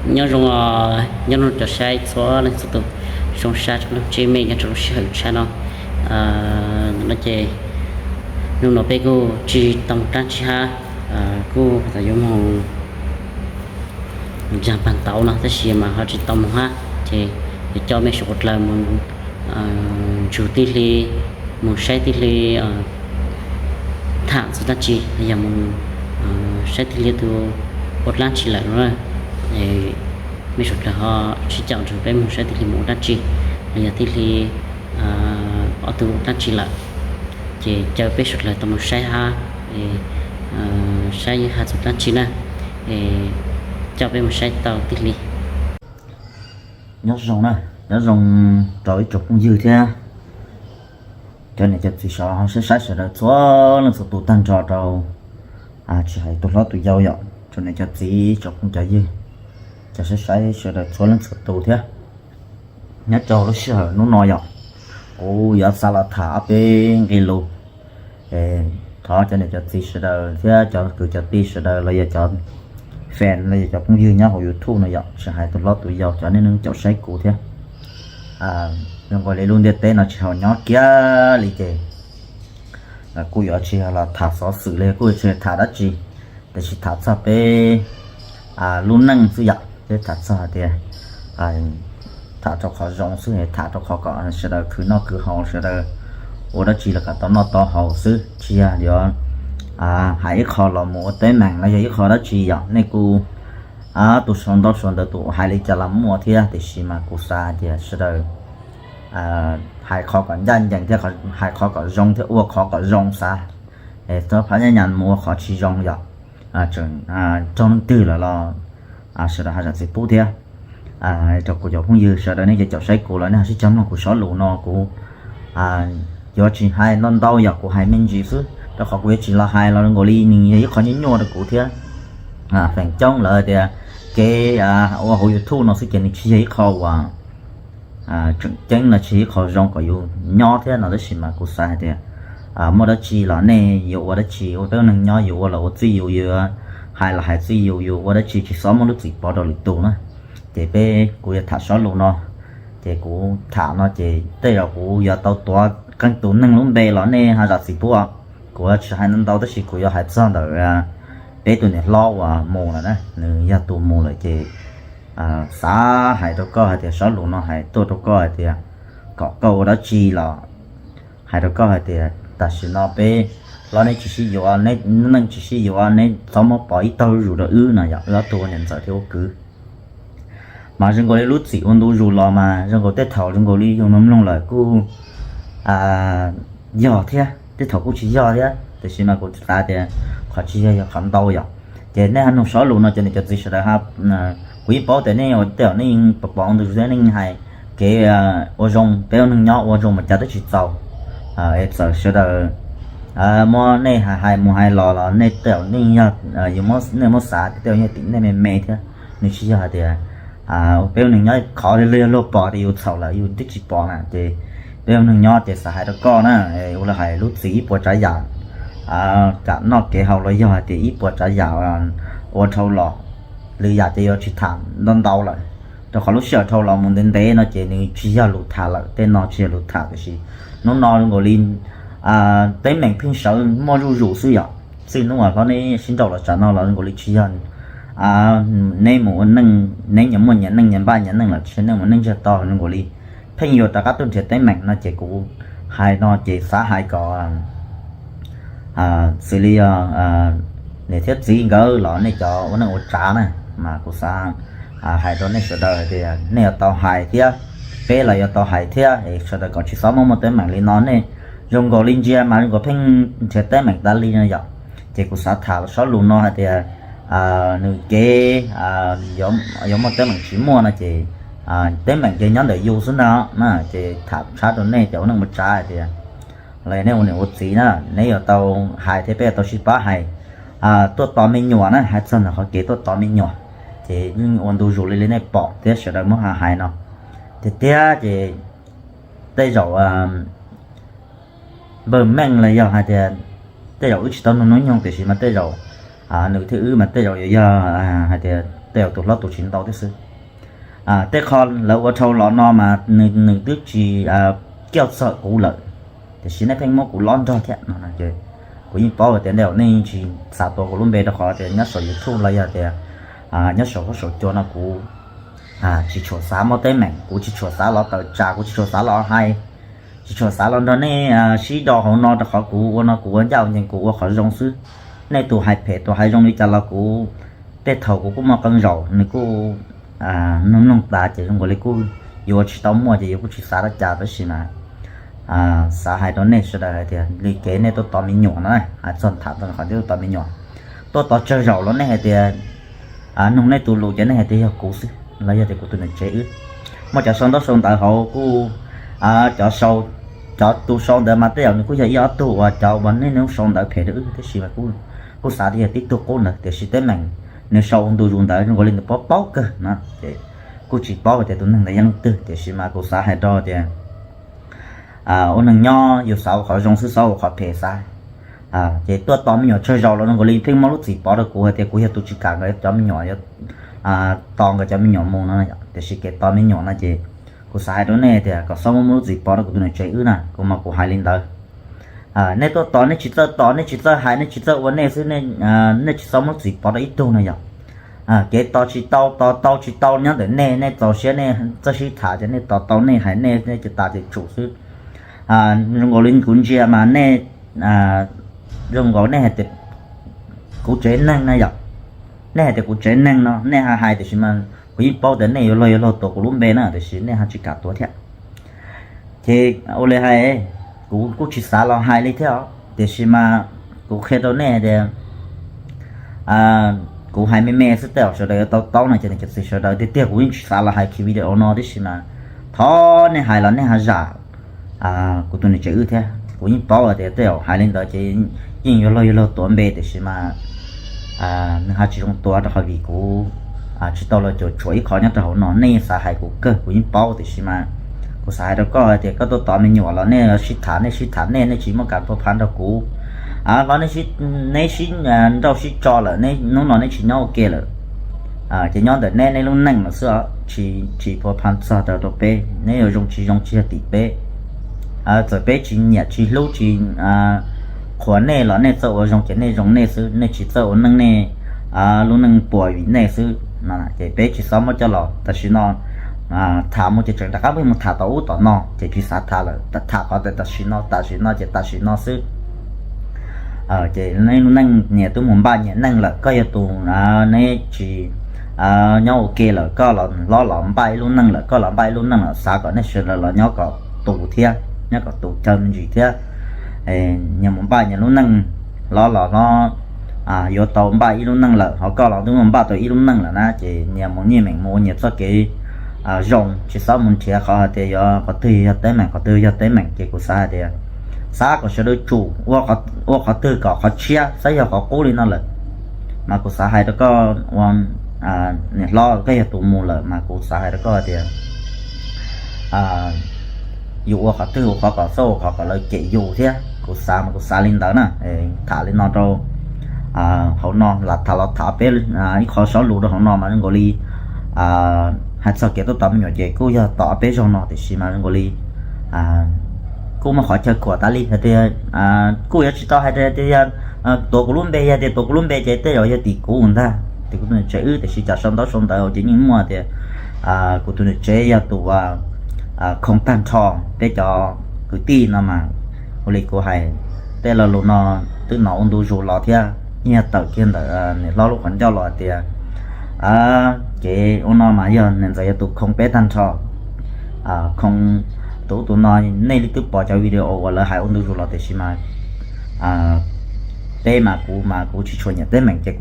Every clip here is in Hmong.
Nyob zoo, nyob zoo cov saib txhua leej txhua tus, zoo sab tsoom phooj ywg nyob rau lub sij hawm tshaj no. No ces hnub no peb kuj tsis tau mus dab tsi hab, kuj yuav mus ncag pag tauv no tab sis mas ho tsis tau mus hab ces yuav coj mej suav dlawg mus ntsug tij hli, mus saib tij hli tham txug dab tsi, yog mus saib tij hli tus ua dlaab tsi lawm no na. Mej suav dlawg ho sib caum ntsug peb mus saib tij hli mus ua dlaab tsi, los yog tij hli ob tug ua dlaab tsi lawm, ces caw peb suav dlawg tau mus saib hab, saib hab txug dlaab tsi na, coj peb mus saib tau tij hli. Nyob zoo na, nyob zoo rau ib tsoom phooj ywg thiab cov niam cov txiv saib saib sawv daws txhua leej txhua tus tag nrho rau, tsis hais tus hlob tus yau yom, tsoom niam cov txiv tsoom phooj cov ywg, cov saib saib sawv daws txhua leej txhua tus thiab. Nyob rau lub sij hawm hnub no yom, kuv yuav xav los tham ob peb nqe lus. Thov cov niam cov txiv sawv daws thiab cov kwv cov tij sawv daws los yog cov fan los yog cov phooj ywg nyob hauv YouTube no yom, tsis hais tus hlob tus yau cov neej neeg caum saib kuv thiab. Zoo nkaus li lub ntiaj teb no tsis haum nyob kiag li ces kuj yuav tsis los tham xov xwm li, kuj yuav tsis tham dab tsi, tab sis tham txog peb lub neej xwb yom, peb tham txog hais tias tham rau qhov zoo xwb, tham rau qhov kom sawv daws khwv noj khwv haus, sawv daws ua dab tsi los kom tau noj tau haus xwb, tsis yog yuav hais ib qho los mus ua teeb meem los yog ib qho dab tsi yom. Nej kuj tus sau ntau sau ntawv tus hais li cas los muaj thiab, tiam sis mas kuv xav hais tias sawv daws hais qhov kom ncaj ncees thiab hais qhov kom zoo thiab ua qhov kom zoo xav, txhob phab nyab nyas mus ua qhov tsis zoo yom. Tseem raug leej twg lawm los sawv daws ho zam txim pub thiab. Rau kuv cov phooj ywg sawv daws nej cov caum saib kuv los nej ho sib cog mloog kuv zaj lus no, kuv yuav tsis hais ntau ntau, yog kuv hais me ntsis xwb, rau qhov kuv yuav tsis los hais los zoo nkaus li nws yog ib qho nyuaj nyuaj rau kuv thiab. Feem coob lawv tias kev ua hauv YouTube no xwb ces nws tsis yog ib qho uas tseem ceeb los tsis yog ib qho zoo kom yus nyob thiab no, tab sis mas kuv xav hais tias muaj dab tsi los nej yuav ua dab tsi, ua peb ua neeg nyob yus ua los ua txij yus, yus hais los hais txij yus, yus ua dab tsi tsis txhob muab lub txim pov rau lwm tus na. Ces peb, kuv yuav tham zaj lus no, ces kuv tham no ces tej zaum kuv yuav tau tuav qee tus neeg lub npe los nej ho zam txim pub. Kuv tsis hais ntau ntau tab sis kuv yuav hais txog ntawm peb tus niam hlob uas mus lawm na, nws yog tus mus lawm ces xav hais rau koj hais tias zaj lus no hais tuaj rau koj hais tias kom koj ua dab tsi los hais rau koj hais tias tam sim no peb hlob neb tsis sib yuav, neb neej tsis sib yuav, neb txhob muab pov ib tag zuj zus rau wb no yom, wb ob tug ua niam ntxawm thiab ua kwv. Mas zoo nkaus li lub txim ua ntu zus los mas zoo nkaus tej thaum zoo nkaus li yus mloog mloog lawm kuj yog thiab, tej thaum kuj tsis yog thiab, tiam sis mas kuv xav tias qhov tsis yog yog qhov ntau yom. Ces nej ho mloog zaj lus no cov niam cov txiv sawv daws, kuv yeej paub tias nej tej zaum nej yeej pom pom ua ntu zus thiab nej yeej hais kev ua zoo, peb ua neeg nyob ua zoo mas cas twb tsis txaus. Es txawm sawv daws muab nej hais hais mus hais los los nej tej zaum nej yog, nej muab xav tias tej zaum yog tim nej me me thiab, nws tsis yog hais tias peb ua neeg nyob qhov li luag pom tias yus txhaum lawm yus twb tsis pom na, ces peb ua neeg nyob ces xav hais rau koj na, ua li hais lub txim ib puas tsav yam, kam noj kev haus los yog hais tias ib puas tsav yam ua dhau los, lwm yam ces yuav tsis tham ntau ntau lawm, rau qhov lub sij hawm dhau los mus ntev ntev no ces nws tsis yog lus tham lawm, tej no tsis yog lus tham, tiam sis hnub no zoo nkaus li teeb meem pheej sawv muaj zuj zus xwb yom. Txij hnub uas hlob neb sib nrauj los tsam no los zoo nkaus li tsis yog neb mus ua neej, neb nyias muaj nyias neej nyias npaj nyias neej lawm, tsis yog nej mus neej ntsiag to, zoo nkaus li pheej yuav rov qab tuaj nrhiav teeb meem no ces kuv hais no ces xav hais kom xws li yog niam thiab txiv nkawd los nej cov ua neej ua tsav na, mas kuv xav hais rau nej sawv daws tias nej yuav tau hais thiab, peb los yuav tau hais thiab, sawv daws kom tsis txhob muaj muaj teeb meem li no, nej zoo nkaus li ntsia mas zoo nkaus pheej nrhiav teeb meem tas li no yom. Ces kuv xav tham zaj lus no hais tias nws kev yuav muaj teeb meem tsis muaj no ces teeb meem ces nyob ntawm yus xwb ntag na. Ces tham tshaj rau nej cov ua neej ua tsav hais tias los yog nej ua niam ua txiv na, neb yuav tau hais thiab peb yuav tau sib pab hais tuaj tos me nyuam na, hais txog ntawm qhov kev tuaj tos me nyuam. Ces yeej ua ntu zus li li nej pom thiab sawv daws muab hais hais no. Tiag tiag ces tej zaum npawg Meej los yog hais tias tej zaum wb tsis tau nug hnub nyoog tiam sis mas tej zaum nws thiab wb mas tej zaum yuav yog hais tias tej zaum tus hlob tus tsis ntau thiab xwb. Tej qho lawv ua dhau los no mas nws twb tsis kiaj txog kuv lawm, tiam sis nej pheej muab kuv lob nrog thiab no. Kuv yeej paub tias nej nej tsis xav tuav kuv lub npe rau qhov tias nyob saum YouTube los yog tias nyob saum huab saum cua no kuv tsis tshua xav muaj teeb meem, kuv tsis tshua xav los tawm tsam, kuv tsis tshua xav los hais, tsis tshua xav los nrog nej sib do hauv no rau qhov kuv ua no kuv ua ncaj ua ncees kuv ua qhov zoo xwb. Nej tus hais phem tus hais zoo li cas los kuv tej thaum kuv kuj muaj qee zaum nws kuj mloog mloog tas ces zoo nkaus li kuj yuav tsis tau muaj ces yuav kuj tsis xav rau cas tab sis mas xav hais rau nej sawv daws hais tias li kev nej tuaj tos me nyuam no, hais txog tham txog qhov tuaj tos me nyuam, tuaj tos tsawg zaum los nej hais tias nug nej tus lus ces nej hais tias yog kuv xwb los yog tias kuv tus niam tsev wb. Muaj cov sau ntaub sau ntawv hauv kuj, cov sau, cov tus sau ntawd mas tej zaum nws kuj yog ib ob tug uas cov uas niaj hnub sau ntawv phem rau wb tiam sis mas kuj xav tias yog tib tug qub ntawd tiam sis teeb meem nws sau ua ntu zus ntawd zoo nkaus li nws paub paub kawg no ces kuj tsis paub hais tias tus neeg ntawd yog leej twg tiam sis mas kuv xav hais rau tias ua neeg nyob yus xav ua qhov zoo xwb, xav ua qhov phem xav. Ces tuaj tos me nyuam tsawg zaus los zoo nkaus li pheej muaj lub txim pov rau kuv hais tias kuv yog tus tsis kam nkawd cov me nyuam, tos nkawd cov me nyuam mus no. Tiam sis kev tos me nyuam no ces kuv xav hais rau nej tias kom txhob muab lub txim pov rau kuv tus niam tsev wb na, kuv mas kuv hais li ntawd. Nej tuaj tos nej tsis txawj tos, nej tsis txawj hais, nej tsis txawj ua nej xwb, nej tsis txhob muab lub txim pov rau ib tug no yom. Kev tos tsis tau, tos tau tsis tau nyob ntawm nej, nej txaus siab nej txawj sib tham ces nej tos tau nej hais nej, nej cia tas ces tsum xwb. Zoo nkaus li kuv ntsia mas nej, zoo nkaus nej hais tias kuv tsev neeg na yom. Nej hais tias kuv tsev neeg no nej hais hais tiam sis mas kuv yeej paub tias nej yuav luag yuav luag tuav kuv lub npe na tiam sis nej ho tsis kam tuav thiab. Ces ua li hais, kuv kuj tsis xav los hais li thiab os tiam sis mas kuv qhia rau nej hais tias kuv hais me me xwb tej zaum sawv daws yuav tau taub no ces niam cov txiv sawv daws tiag tiag kuv yeej tsis xav los hais ki video no tiam sis mas thov nej hais los nej ho zam kuv tus niam tsev wb thiab. Kuv yeej paub tias tej zaum hais li ntawd ces yeej yuav luag yuav luag tuav npe tiam sis mas nws ho tsis zoo tuav rau qhov vim kuv tsis tau los cuam tshuam ib qho nyob rau hauv no. Nej yeej xav hais kuv kawg kuv yeej paub tiam sis mas kuv xav hais rau koj hais tias koj tuaj tos me nyuam los nej sib tham, nej sib tham nej, nej tsis muaj kas pua pha nrog kuv los nej sib nrauj sib tso lawm, hnub no nej tsis nyob ua ke lawm ces nyob ntawm neb, neb lub neej lawm xwb, tsis pua pha txog rau peb. Neb yuav zoo tsis zoo tsis yog tim peb. Txawm peb tsis nyiam tsis hlub tsis qhuas nej los nej txawj ua zoo ces nej zoo nej xwb, nej tsis txawj ua neej nej lub neej puas vim nej xwb. Ces peb tsis xav muab coj los tam sim no tham mus ces tseem rov qab pheej mus tham tom ub tom no ces tsis xav tham lawm, tham qhov tias tam sim no, tam sim no ces tam sim no xwb. Ces neb lub neej nyias twb mus npaj nyias neej lawm, koj yog tus neb tsis nyob ua ke lawm, koj los hlob los npaj ib lub neej lawm, koj los npaj ib lub neej lawm, xav kom nej sawv daws los nyob kom tus thiab, nyob kom tus cawg me ntsis thiab. Nyias mus npaj nyias lub neej, hlob los hlob yuav tau npaj ib lub neej lawm, ho koj los twb mus npaj tau ib lub neej lawm na, ces nyias mus nyiaj meem mus ua nyias txoj kev zoo, tsis txhob mus nrhiav qhov hais tias yuav qhov twg yog teeb meem, qhov twg yog teeb meem. Ces kuv xav hais tias xav kom sawv daws tsum ua qhov twg kom qhov tshiab, xav yog qhov qub li no lawm. Mas kuv xav hais rau koj ua niam hlob, koj yog tus mus lawm mas kuv xav hais rau koj tias yus ua qhov twg ua qhov kom txhob ua qhov kom lawv cem yus thiab. Kuv xav mas kuv xav li ntawd na. Tham li no rau hauv no lam tham los tham peb ib qho sob lus rau hauv no mas zoo nkaus li hais txog kev tuaj tos me nyuam ces kuj yog tos peb zaug no tiam sis mas zoo nkaus li kuj muaj qhov chaw khuam tas li hais tias kuj yuav tsis tau hais tias yog tuav kuv lub npe, yog tias tuav kuv lub npe ces tej zaum yog tim kuv ntag, tim kuv tus niam tsev wb, tiam sis cov sau ntaub sau ntawv ces yeej muaj tias kuv tus niam tsev yog tus khoo tag nrho peb cov kwv tij no mas. Ua li kuv hais tej lo lus no twb hnov ua ntu zus los thiab, yeej yog tawm kiag ntawm niam hlob lub qhov ncauj los hais tias kev ua no mas yog niam ntxawm yog tus khoo peb tag nrho. Khoo tus ub tus no, nej li twb pom cov video uas lawv hais ua ntu zus los tiam sis mas peb mas kuv mas kuv tsis tshua nyiam teeb meem ces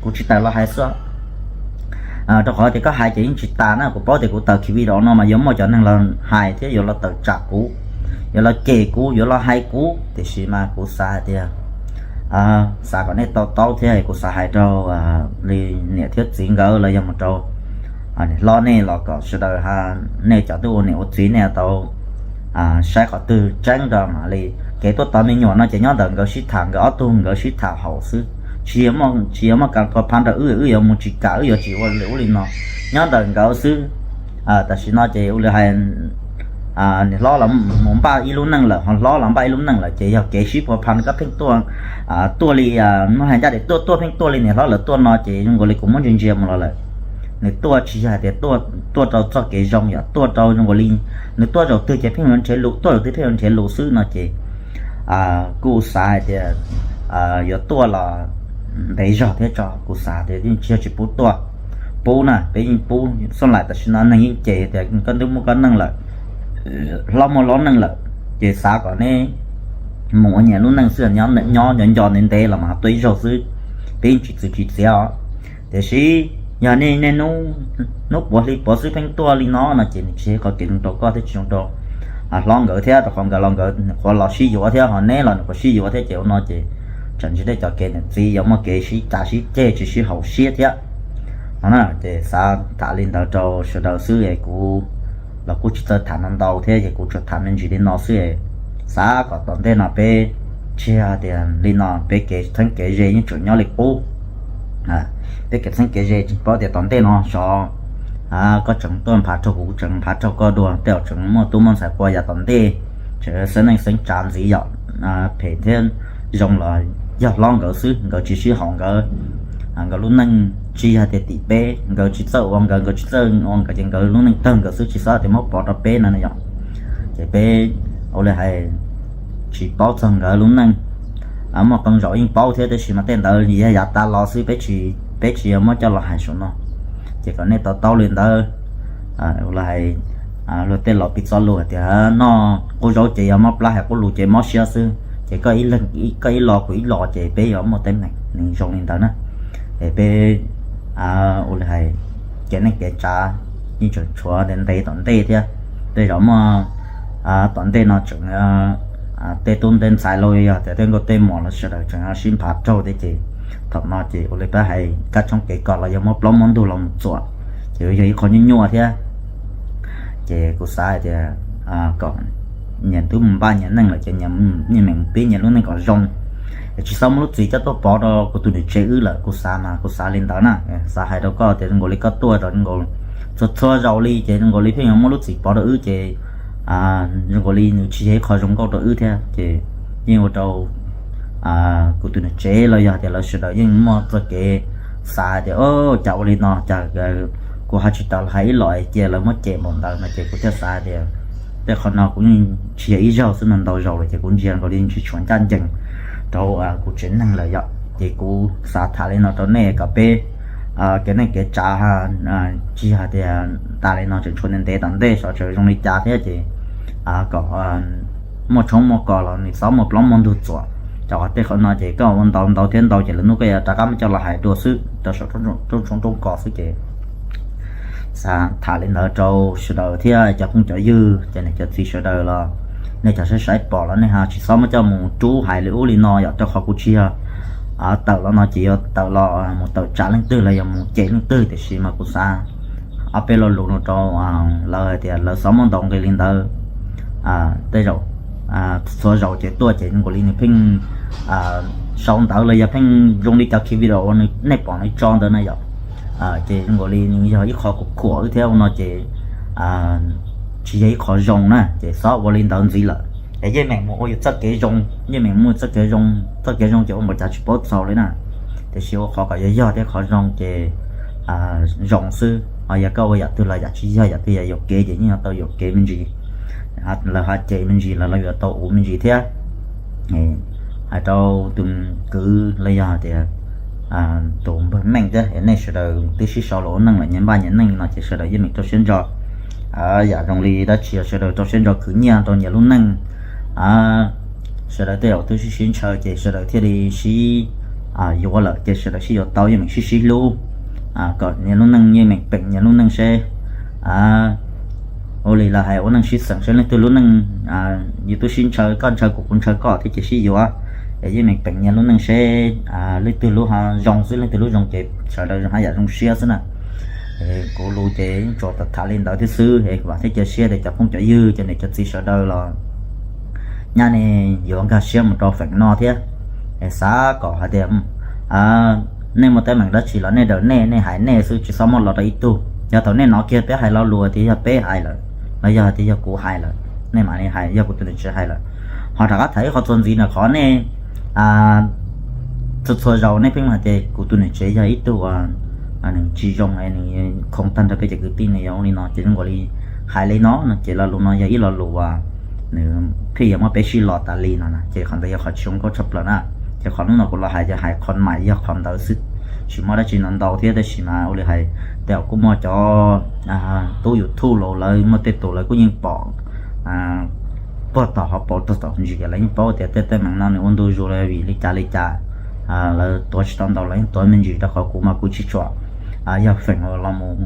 kuv tsis tawm los hais xwb. Rau qhov tias koj hais ces yeej tsis tas na, kuv paub tias kuv tawm ki video no mas yuav muaj cov neeg los hais thiab yuav los tawm tsam kuv, yuav los cem kuv, yuav los hais kuv, tiam sis mas kuv xav hais tias xav kom nej to taub thiab kuv xav hais rau li niam thiab txiv nkawd los yog mus rau niam hlob nej los kom sawv daws, nej cov twb ua niam ua txiv nej tau saib qhov twg tseeb rau mam li. Kev tuaj tos me nyuam no ces nyob ntawm nkawd sib tham, nkawd ob tug nkawd sib tham haum xwb, tsis yog, tsis yog muaj kas pha pha rau wb, wb yuav mus tsis kam, wb yuav tsis ua li ub li no. Nyob ntawm nkawd xwb. Tam sim no ces ua li hais, niam hlob los mus npaj ib lub neej lawm, ho hlob los npaj ib lub neej lawm, ces yog kev sib pha pha koj pheej tuaj, tuaj li, muab hais ncaj tias tuaj tuaj pheej tuaj li niam hlob lawv tuaj no ces zoo nkaus li kuv muab ntsia ntsia mus los lawm. Nws tuaj tsis yog hais tias tuaj rau txoj kev zoo, yog tuaj rau zoo nkaus li nws tuaj zaum twg ces pheej yuav nrhiav lus, tuaj zaum twg pheej yuav nrhiav lus xwb no ces kuj xav hais tias yuav tuaj los ntev zog thiab tso, kuv xav tias yeej tsis yog tsis pub tuaj. Pub na, peb yeej pub xab lais, tam sim no neeg yeej cem tias koj twb muaj koj neej lawm, hlob muaj hlob neej lawm, ces xav kom neb mus ua nyias lub neej xwb, nyob nco nco ntev ntev los mas tuaj ib zaug xwb, peb yeej tsis txwv tsis txiav os. Tiam sis yog nej, nej hnub puav hli puav xwb pheej tuaj li no no ces nws tsis yog qhov kev zoo rau koj thiab tsis zoo rau hlob nkawd thiab, rau qhov nkawd los nkawd nyuam qhuav los sib yuav thiab, ho neb los nyuam qhuav sib yuav thiab, ces ua no ces tsam ntshe tej cov kev niam txiv yuav muaj kev sib cav sib ceg tsis sib haum siab thiab no na. Ces xav tham li ntawd rau sawv daws xwb es kuv los kuj tsis txawj tham no ntau thiab, ces kuv tsuas tham me ntsis li no xwb es xav kom tom ntej no peb tsis yog tias li no, peb kev txheeb kev ze yeej tseem nyob li qub. Peb kev txheeb kev ze tsis paub tias tom ntej no xyov koj tseem tuaj nphav raug kuv, kuv tseem nphav raug koj dua, tej zaum tseem muaj tub muaj ntxhais qua yav tom ntej, tseem xeeb neej xeeb tsav ntxiv yom. Phem thiab zoo los yog hlob nkawd xwb, nkawd tsis sib haum nkawd, nkawd lub neej tsis yog tias tim peb, nkawd tsis txawj ua nkawd, nkawd tsis txawj ua nkawd ces nkawd lub neej tawg nkawd xwb, tsis xob tias muab pov rau peb no yom. Ces peb ua li hais tsis paub txog nkawd lub neej, muaj qee zaum yeej paub thiab, tab sis mas tej ntawd yog yav tas los xwb, peb tsis, peb tsis yog muab coj los hais saum no. Ces kom nej to taub li ntawd. Ua li hais luag tej laus piv txoj lus hais tias noj qub zaub ces yog mob plab, hais qub lus ces mob siab xwb, ces koj ib lo kuv ib lo ces peb yuav muaj teeb meem, nws zoo li ntawd na. Es peb ua li hais kev neej kev tsav yeej tseem tshuav ntev tom ntej thiab, tej zaum muaj tom ntej no tseem tej tub tej ntxhais los yog tias tej nkauj tej muam los sawv daws tseem sib nphav raug thiab, ces thaum no ces ua li peb hais kab tshoob kev kos los yog muab plaub muab ntug los mus txuam, ces yog ib qho nyuaj nyuaj thiab. Ces kuv xav hais tias kom nyias twb mus npaj nyias neej lawm ces nyias yeej meem mus pib nyias lub neej kom zoo, es tsis txhob muab lub txim coj tuaj pov rau kuv tus niam tsev wb lawm. Kuv xav mas kuv xav li ntawd na, xav hais rau koj tias zoo nkaus li koj tuaj rau zoo nkaus txhua txhua zaus li ces zoo nkaus li pheej yuav muab lub txim pov rau wb ces zoo nkaus li nws tsis yog ib qho zoo nkauj rau wb thiab. Ces yeej ua rau kuv tus niam tsev los yog tias lawv sawv daws yeej muaj txoj kev xav tias cas ua li no, cas kuv ho tsis tau hais ib los cia lawv muab cem npaum ntawd no, ces kuv thiaj xav tias tej qhov no kuv yeej tsis yog ib zaug xwb no, ntau zaus lawm ces kuv ntsia nkaus li tsis tshuav ncaj ncees rau kuv tsev neeg lawm yom. Ces kuv xav tham li no rau nej kom peb kev neej kev tsav tsis yog tias tas li no, tseem tshuav ntev ntev tom ntej, xyov tseem zoo li cas thiab, ces kom muaj tshoob muaj kos los nws txhob muaj plaub muaj ntug txuam. Cov qhov tej qhov no ces koj ua ntau ntau thiab ntau ces lwm hnub koj yuav rov qab muab coj los hais dua xwb rau saum rooj tshoob rooj kos xwb. Ces xav tham li ntawd rau sawv daws thiab cov phooj cov ywg, cov niam cov txiv sawv daws los nej cov saib saib pom los nej ho tsis txhob muab coj mus rub hais li ub li no yom, rau qhov kuv tsis yog tawm los no ces yuav tawm los mus tawm tsam leej twg los yog mus cem leej twg, tiam sis mas kuv xav ob peb lo lus no rau lawv hais tias lawv txhob muab ntaus nqi li ntawd. Tej zaum txhua zaus ces tuaj ces zoo nkaus li nws pheej sau ntawv los yog pheej zoo li cov khi video uas nej pom nws tso ntawd na yom. Ces zoo nkaus li nws yog ib qho khuam khuam wb thiab ua no ces tsis yog ib qho zoo na, ces txhob ua li ntawd ntxiv lawm. Es yeej meem mus ua yus txoj kev zoo, yeej meem mus txoj kev zoo, txoj kev zoo ces ua npaum cas tsis paub txaus li na. Tiam sis ua qhov kom yog yog thiab qhov zoo ces zoo xwb. Ho yog koj ua yam twg los yam tsis yog, yam twg yam yuam kev ces yeej yuav tau yuam kev me ntsis. Lawv ho cem me ntsis los lawv yuav tau uv me ntsis thiab. Hais rau tus kwv los yog tias tus npawg Meej thiab, nej sawv daws twb sib sau los ua neej lawm, nyias npaj nyias neej no ces sawv daws yeej meem rau siab ntso. Yam zoo li dab tsi sawv daws rau siab ntso khwv nyiaj rau nyias lub neej. Sawv daws tej zaum twb sib sib ntshaw ces sawv daws thiaj li sib yuav lawm ces sawv daws sib yuav tau, yeej meem sib sib hlub, kom nyias lub neej yeej meem peem nyias lub neej seb ua li lawv hais ua neej sib xeem seb leej twg lub neej, yus twb sib ntshaw, koj ntshaw kuv kuv ntshaw koj thiab ces sib yuav, es yeej meem peem nyias lub neej seb leej twg lub ho zoo xwb, leej twg lub zoo ces sawv daws haj yam zoo siab xwb na. Kuv lus ces yeej tsuas tham li ntawd thiab xwb es vam thiab cia siab tias cov phooj cov ywg cov niam cov txiv sawv daws los nyaj nej yuav nkag siab mus rau feem no thiab. Es xav kom hais tias nej muaj teeb meem dab tsi los nej daws nej, nej hais nej xwb, tsis txhob muab los rau ib tug. Yog thaum nej hnov kiag peb hais lo lus tias yog peb hais lawm, los yog tias yog kuv hais lawm, nej mam li hais, yog kuv tus niam tsev hais lawm. Ho rov qab tham ib qho txuas ntxiv no, qhov nej txhua txhua zaus nej pheej hais tias kuv tus niam tsev yog ib tug uas nws tsis zoo, nws khoom tag nrho peb cov kwv tij, nws yog ua li no ces zoo nkaus li hais li no no ces lo lus no yog ib lo lus uas nws thiaj yuav muab peb sib los tas li no na, ces qhov ntawd yog qhov tsis zoo nkauj tshaj plaws na. Ces qhov hnub no kuv los hais ces hais qhov mas yog qhov ntawd xwb, tsis muaj dab tsi no ntau thiab, tab sis mas ua li hais tias kuj muaj cov tub YouTube los lawv muaj tej tus lawv kuj yeej pom puag tom hauv paus txog tom ntsis, lawv yeej paub tias tej teeb meem no nws ua ntu zus los vim li cas li cas, lawv tuav tsis tau ntau, lawv yeej tuav me ntsis, rau qhov kuv mas kuv tsis tshua yog feem los mus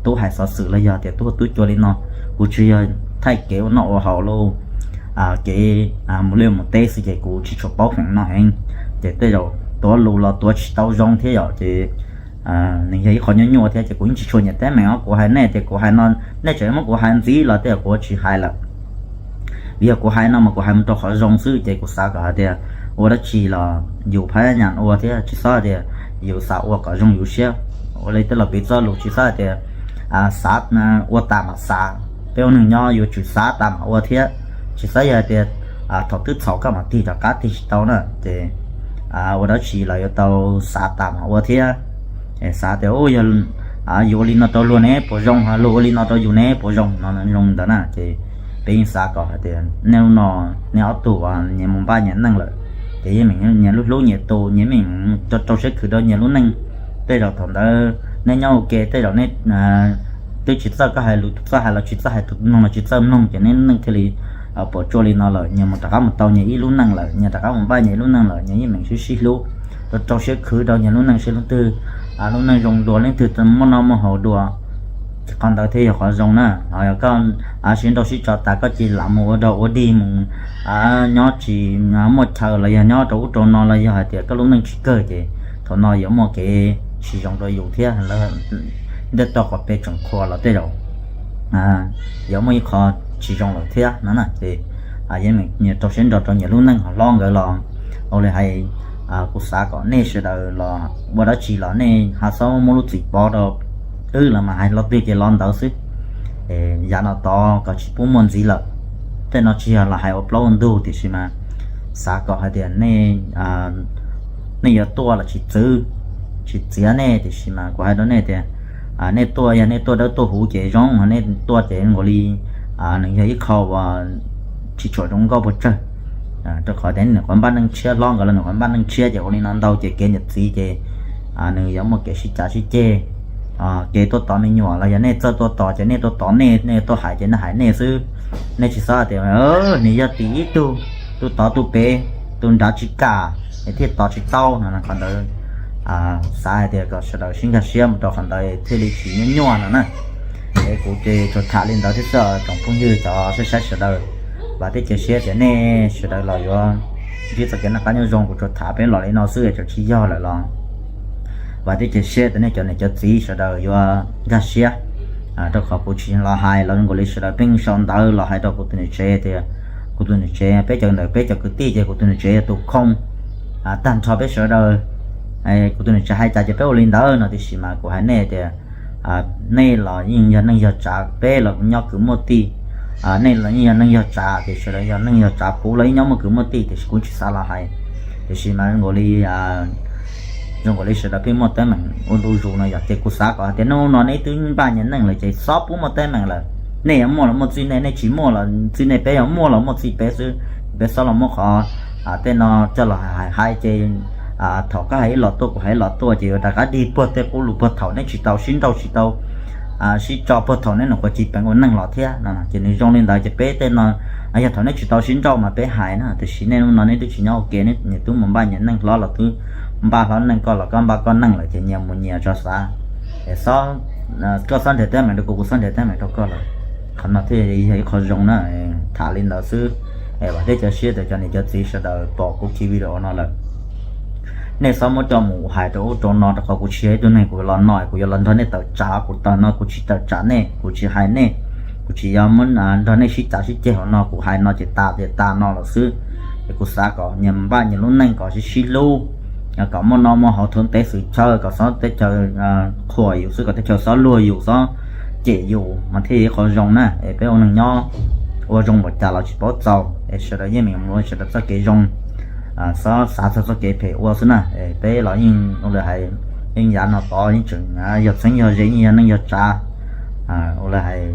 tub hais xov xwm los yog tias tub tub cua li no. Kuv tsuas yog thaij kev ua noj ua haus los kev mus liaj mus teb xwb, ces kuv tsis tshua paub feem no heev. Ces tej zaum tuav lus los tuav tsis tau zoo thiab yom, ces nws yog ib qho nyuaj nyuaj thiab, ces kuv yeej tsis tshua nyiam teeb meem os. Kuv hais nej tias kuv hais no, nej tseem muab kuv hais ntxiv los tej zaum kuv tsis hais lawm. Vim yog kuv hais no mas kuv hais mus rau qhov zoo xwb, ces kuv xav kom hais tias ua dab tsi los yus phab nyas ua thiab, tsis txhob hais tias yus xav ua kom zoo yus siab. Ua li tej laus piv txoj lus, tsis txhob hais tias xav ua tas mam xav. Peb ua neeg nyob yuav tsum xav tas mam ua thiab, tsis txhob yog hais tias thaum twb txhaum koj mam tig rov qab, tig tsis tau na. Ces ua dab tsi los yuav tau xav tas mam ua thiab. Xav tias yus ua li no rau luag ne puas zoo, luag ua li no rau yus ne puas zoo no, zoo ntawd na. Ces peb yeej xav kom hais tias nej lub no, nej ob tug uas nyias mus npaj nyias neej lawm, ces yeej meem nyias lub hlub nyias tus, nyias meem rau rau siab khwv rau nyias lub neej. Tej zaum thaum ntawd nej nyob ua ke, tej zaum nej twb tsis txawj koj hais lus, txawj hais los tsis txawj hais, tus mloog los tsis txawj mloog, ces nej neej thiaj li puas tsuaj li no lawm. Nyias mus rov qab mus tau nyias ib lub neej lawm, nyias rov qab mus npaj nyias ib lub neej lawm, nyias yeej meem sib sib hlub, rau rau siab khwv rau nyias lub neej, seb leej twg lub neej zoo dua, leej twg muaj noj muaj haus dua, qhov ntawd thiaj yog qhov zoo na. Ho yog koj sib nrauj sib tso tas koj cia li lam mus ua dog ua dig mus, nyob tsis muaj chaw los yog nyob rau ub rau no los yog hais tias koj lub neej tsis kawg, ces thaum no yuav muaj kev tsis zoo rau yus thiab, ntej toj qhov pes tseem qhuas los tej zaum yuav muaj ib qho tsis zoo lawm thiab no na. Ces yeej meem nyias rau siab nrog rau nyias lub neej. Ho hlob nkawd los ua li hais, kuv xav kom nej sawv daws los ua dab tsi los nej ho txhob muab lub txim pov rau wb, los mas hais lo twg ces lo ntawd xwb. Yav no tod kom tsis pub muaj ntxiv lawm. Tej no tsis yog los hais ua plaub ua ntug, tiam sis mas xav kom hais tias nej yuav tuaj los tsis txwv, tsis txiav nej, tiam sis mas kuv hais rau nej tias nej tuaj, yog nej tuaj dawb tuaj huv ces zoo, ho nej tuaj ces zoo nkaus li nws yog ib qho uas tsis tshua zoo nkauj pes tsawg. Rau qhov tias nws qhov npaj neej tshiab, hlob nkawd los nws qhov npaj neej tshiab, ces ua li no ntau ces kev niam txiv ces nws yuav muaj kev sib cav sib ceg. Kev tuaj tod me nyuam los yog nej txawj tuaj tod ces nej tuaj tod nej, nej tuaj hais ces nej hais nej xwb. Nej tsis txhob tias nws yog tim ib tug, tus tod tus pem, tus nrad tsis kam, es thiaj tod tsis tau no. Qhov ntawd xav hais tias kom sawv daws sib nkag siab mus rau qhov ntawd thiaj li tsis nyuaj nyuaj no na. Es kuv ces tsuas tham li ntawd thiab xwb tsoom phooj ywg cov saib saib sawv daws. Vam thiab cia siab tias nej sawv daws los yuav ntsib txoj kev noj qab nyob zoo. Kuv tsuas tham peb los li no xwb, tsuas tsis yog lawm los vam thiab cia siab tias nej cov niam cov txiv sawv daws yuav nkag siab. Rau qhov kuv tsis los hais los zoo nkaus li sawv daws pheej sau ntawv los hais rau kuv tus niam tsev tias, kuv tus niam tsev, peb cov ntawm peb cov kwv tij ces kuv tus niam tsev yog tus khoo tag nrho peb sawv daws. Kuv tus niam tsev hais cas ces peb ua li ntawd no, tiam sis mas kuv hais nej tias nej los yeej yog neej yog tsav, peb los nyob kwv muaj tij. Nej los yeej yog neej yog tsav, tiam sis los yog neej yog tsav, kuv los yeej nyob muaj kwv muaj tij, tiam sis kuv tsis xav los hais. Tiam sis mas zoo nkaus li zoo nkaus li sawv daws pheej muaj teeb meem ua ntu zus no yog ces kuv xav kom hais tias hnub no nej twb npaj nyias neej lawm ces txhob pub muaj teeb meem lawm. Nej yuav muaj los muaj txij nej, nej tsis muaj los txij nej, peb yuav muaj los muaj txij peb xwb. Peb txhob los muab qhov tej no coj los hais hais ces thaum koj hais ib los tuaj, kuv hais ib los tuaj ces yuav rov qab dig puag tej qub lus puag thaum nej tsis tau sib nrauj, tsis tau sib tso puag thaum nej nyuam qhuav tsis peev ua neej los thiab no. Ces nws zoo li ntawd ces peb tej no yog thaum nej tsis tau sib nrauj mas peb hais na, tiam sis nej hnub no nej twb tsis nyob ua ke, nej twb mus npaj nyias neej, hlob los twb npaj hlob neej, koj los koj npaj koj neej lawm ces nyias mus nyias tso xav. Es koj txhob nrhiav teeb meem rau kuv, kuv txhob nrhiav teeb meem rau koj lawm. Qhov no thiaj yog ib qho zoo na. Tham li ntawd xwb. Es vam thiab cia siab tias cov niam cov txiv sawv daws pom kuv ki video no lawm, nej txhob muab coj mus hais rau ub rau no, rau qhov kuv tsis yog ib tug neeg kuv los no kuv yuav los nrog nej tawm tsam. Kuv tawm no kuv tsis tawm tsam nej, kuv tsis hais nej, kuv tsis yog muab nrog nej sib cav sib ceg hauv no. Kuv hais no ces tas tias tas no lawm xwb. Es kuv xav kom nyias npaj nyias lub neej kom sib sib hlub, kom muaj noj muaj haus thoob ntev xwm chaw, kom xob teb chaws qhuas yus xwb, kom teb chaws xob luag yus xob cem yus mas thiaj yog ib qho zoo na. Es peb ua neeg nyob ua zoo npaum cas los tsis paub txaus, es sawv daws yeej meem mus ua sawv daws txoj kev zoo, xob xav txog txoj kev phem ua xwb na. Es peb los yeej ua li hais, yeej yav no tod yeej tseem yog txheeb yog ze, yeej yog neej yog tsav. Ua li hais,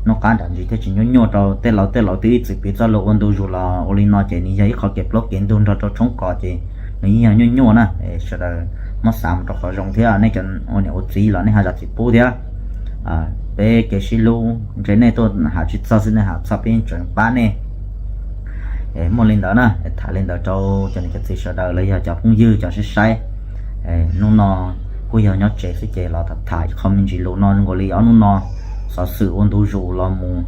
hnub qab nram ntsis thiaj tsis nyuaj nyuaj rau tej laus, tej laus twb ib txwm piv txoj lus ua ntu zus los ua li no ces nws yog ib qho kev plaub kev ntug nrog rau tshoob kos ces nws yeej yog nyuaj nyuaj na. Es sawv daws muab xav mus rau qhov zoo thiab, nej cov ua niam ua txiv los nej ho zam txim pub thiab. Peb kev sib hlub ntshe nej tuaj hais tsis txog xwb, nej hais txog peb yeej tseem pab nej. Muaj li ntawd na, tham li ntawd rau cov niam cov txiv sawv daws los yog cov phooj ywg cov saib saib. Hnub no kuj yog nyob tsev xwb ces los tham tham qho me ntsis lus no zoo nkaus li ob hnub no xov xwm ua ntu zus los mus,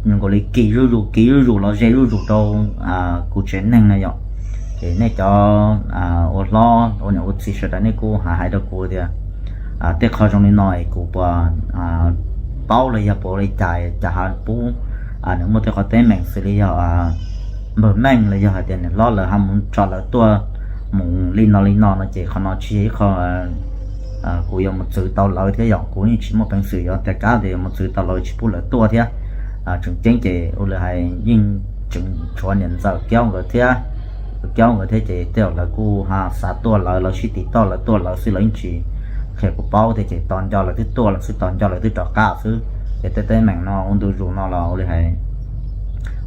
zoo nkaus li kis zuj zus kis zuj zus los ze zuj zus rau kuv tsev neeg no yom. Ces nej cov ua hlob ua niam ua txiv sawv daws nej kuj hais hais rau kuv tias tej qho zoo li no es kuv puas paub los yog puas ua li cas, cas ho pub nws muaj tej qhov teeb meem xws li yog npawg Meej los yog hais tias niam hlob lawv ho mus tso lawv tuaj mus li no li no no ces qhov no tsis yog ib qho kuv yuav mus txwv tau lawv thiab yom. Kuv yeej tsis muaj peev xwm yuav tias kab tias yuav mus txwv tau lawv tsis pub lawv tuaj thiab. Tseem ceeb ces ua li hais yeej tseem tshuav niam ntxawm Kiaub nkawd thiab, Kiaub nkawd thiab ces tej zaum lawv kuj ho xav tuaj lawv, lawv sib tiv toj lawv tuaj lawv xwb, lawv yeej tsis qhia kuv paub thiab ces tos nco lawv twb tuaj lawm xwb, tos nco lawv twb rov qab xwb. Ces tej teeb meem no ua ntu zus no los ua li hais,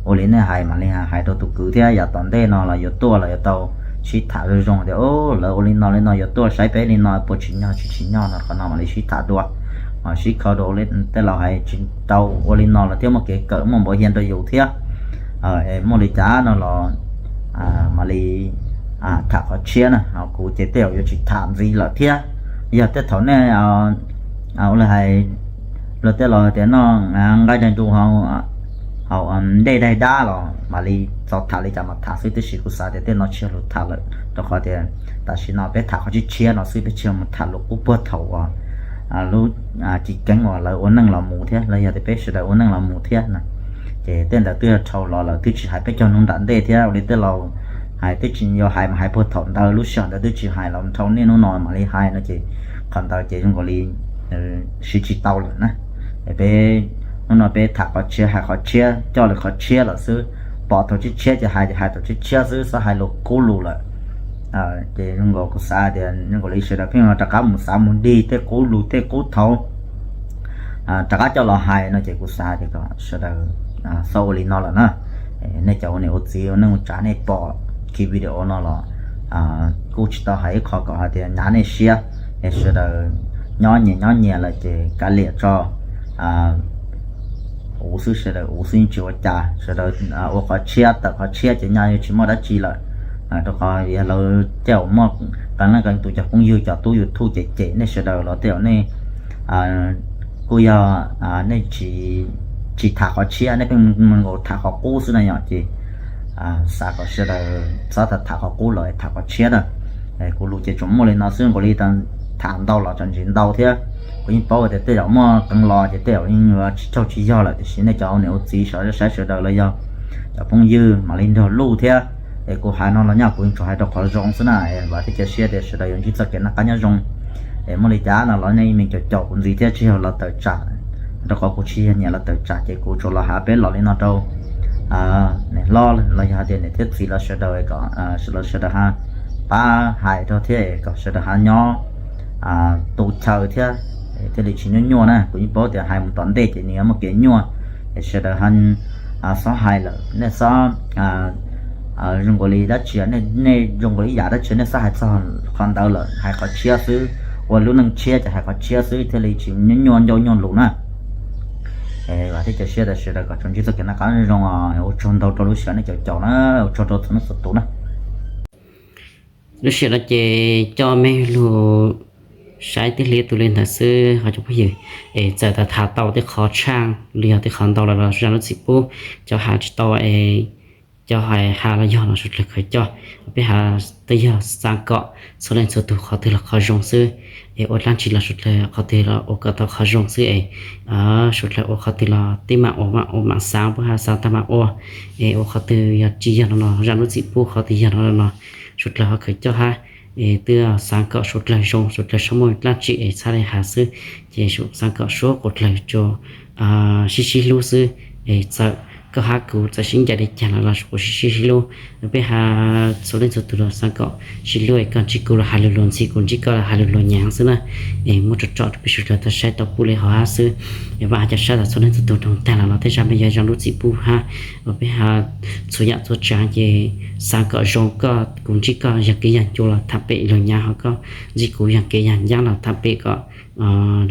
ua li nej hais mam li hais rau tus kwv thiab, yav tom ntej no los yuav tuaj los yuav tau sib tham zoo zoo tias lawv ua li no li no yuav tuaj saib peb li no puas tsim nyog tsis tsim nyog no, qhov no mam li sib tham dua. Sib kho dua, tej laus hais tsis tau ua li no los thiaj muaj kev kawm muaj npav hiab rau yus thiab. Es muaj li cas no los mam li tham qhov tshiab na, kuv ces tej zaum yuav tsis tham ntxiv lawm thiab. Yog tej thaum nej ua li hais, luag tej laus tias noj nqaij dag ntsuj hauv dej daig dab los mam li txaus tham li cas mas tham xwb, tiam sis kuv xav tias tej no tsis yog lus tham lawm, rau qhov tias tam sim no peb tham qhov tshiab tshiab no xwb, peb tsis yog mus tham lus qub puag thaum uas lub chiv keeb uas lawv ua neej los mus thiab los yog tias peb sawv daws ua neej los mus thiab na. Ces tej ntawd twb yog dhau los lawm, twb tsis hais peb cog hnub nram ntej thiab ua li tej laus hais twb tsis yuav hais mas hais puag thaum ntawd, lub sij hawm ntawd twb tsis hais los dhau niaj hnub no mam li hais no ces qhov ntawd ces zoo nkaus li siv tsis tau lawm na. Peb hnub no peb tham qhov tshiab hais qhov tshiab, coj lawm qhov tshiab lawm xwb. Pom thaum tshiab tshiab ces hais ces hais thaum tshiab tshiab xwb, txhob hais lus qub lus lawm. Ces zoo nkaus kuv xav tias zoo nkaus li sawv daws pheej rov qab mus xav mus dig tej qub lus tej qub thaum rov qab coj los hais no ces kuv xav tias kom sawv daws txhob ua li no lawm na. Nej cov ua niam ua txiv ua neej ua tsav nej pom kiv video no los kuj tsis tau hais ib qho kom hais tias hnyav nej siab. Es sawv daws nyob nyias nyob nyias lawm ces kav liam tso, uv xwb, sawv daws uv xwb yeej tsis ua cas, sawv daws ua qhov tshiab tawm qhov tshiab ces nyaj yuav tsis muaj dab tsi lawm. Rau qhov yog lawv tej zaum muaj qee leej qee tus cov phooj ywg cov tub YouTube cem cem nej sawv daws los tej zaum nej kuj yog nej tsis tham qhov tshiab, nej pheej mus nkaus tham qhov qub xwb na yom. Ces xav kom sawv daws txhob tham tham qhov qub los tham qhov tshiab na. Kuv lus ces tsuas muaj li no xwb, nkaus li tham ntau los txom ntsis ntau thiab. Kuv yeej paub tias tej zaum muaj qee los ces tej zaum yeej yuav tsis tsaug tsis yog lawm, tiam sis nej cov ua niam ua txiv sawv saib sawv daws los yog cov phooj ywg mam li nrog luj thiab. Es kuv hais no los nyaj kuv yeej tsuas hais rau qhov zoo xwb na, vam thiab cia siab tias sawv daws yuav ntsib txoj kev noj qab nyob zoo. Es muaj li cas no los nej me caum caum kuv ntxiv thiab, tsis yog los tawm tsam, rau qhov kuv tsis yog niam los tawm tsam ces kuv tsuas los hais peb los li no rau niam hlob los yog hais tias niam thiab txiv los sawv daws kom sawv daws ho pab hais rau thiab kom sawv daws ho nyob tu chaw thiab, thiaj li tsis nyuaj nyuaj na. Kuv yeej paub tias hais mus tom ntej ces nws yuav muaj kev nyuaj, es sawv daws ho xob hais lawm, nej xob zoo nkaus li dab tsi, nej zoo nkaus li yam dab tsi nej xob hais txog qhov ntawd lawm, hais qhov tshiab xwb, ua lub neej tshiab ces hais qhov tshiab xwb thiaj li tsis nyuaj nyuaj ncauj nyuaj lus na. Vam thiab cia siab tias sawv daws kom tsuas ntsib txoj kev noj qab zoo, ua tsaug ntau rau lub sij hawm nej caum caum na, ua tsaug rau txhua leej txhua tus na. Lub sij hawm no ces coj mej lug saib tib hli tus li ntawd xwb ho cov phooj ywg. Es txawm tas tham tau tej qhov tshaaj los yog tej qhov ntau los zam lub txim pub, cov has tsis tau es cov hais has los yog los suav dlawg khaws coj, peb has tej yog xaav kom txhua leej txhua tug qhov twg los qhov zoo xwb. Es ua dlaab tsi los suav dlawg qhov twg los ua kom tau qhov zoo xwb es suav dlawg ua qhov twg los tib mam ua mam ua mam xaav, puab has xaav tag mam ua. Es ua qhov twg yog tsis yog no los zam lub txim pub, qhov twg yog no los suav dlawg ho khaws coj hab. Es twb xaav kom suav dlawg zoo, suav dlawg txhob muaj dlaab tsi es txhaj le has xwb. Ces xaav kom suav dlawg tsuas sib sib hlub xwb. Es txawm koj hab kuv txawm sib ncaim le caag los los kuj sib sib hlub. Peb has txhua leej txhua tug los xaav kom sib hlub es koj ntsib kuv los has lug luag ntxhi, kuv ntsib koj los has lug luag nyaav xwb na. Es muab tso tso rua peb suav dlawg tau saib tau pum le hov hab xwb. Es vaam has cov sab tas txhua leej txhua tug doog taag los los tej zag peb yuav zoo lub txim pub hab. Uas peb has txhua yaam txhua tsaav ces xaav kom zoo, koj kuv ntsib koj yog kev yog ncua los thaam pem luag nyaav, ho koj ntsib kuv yog kev yog ncaab los thaam pem kom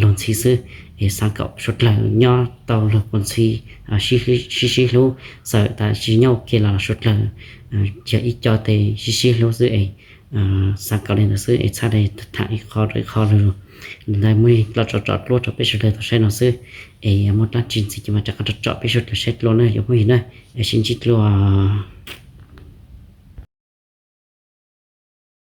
luag ntxhi xwb. Es xaav kom suav dlawg nyob tau luag quas ntxhi, sib sib hlub, txawm tas tsis nyob ua ke los suav dlawg yog ib co tes sib sib hlub xwb es xaav kom le ntawd xwb es txhaj le thaam ib qho rau ib qho lug. Ntawd muab los tso tso dlua rau peb suav dlawg tau saib no xwb. Es yog muaj dlaab tsi ntxiv ces mas rov qab tso tso peb suav dlawg saib dlua na yuav phooj ywg na. Es sib ntsib dlua.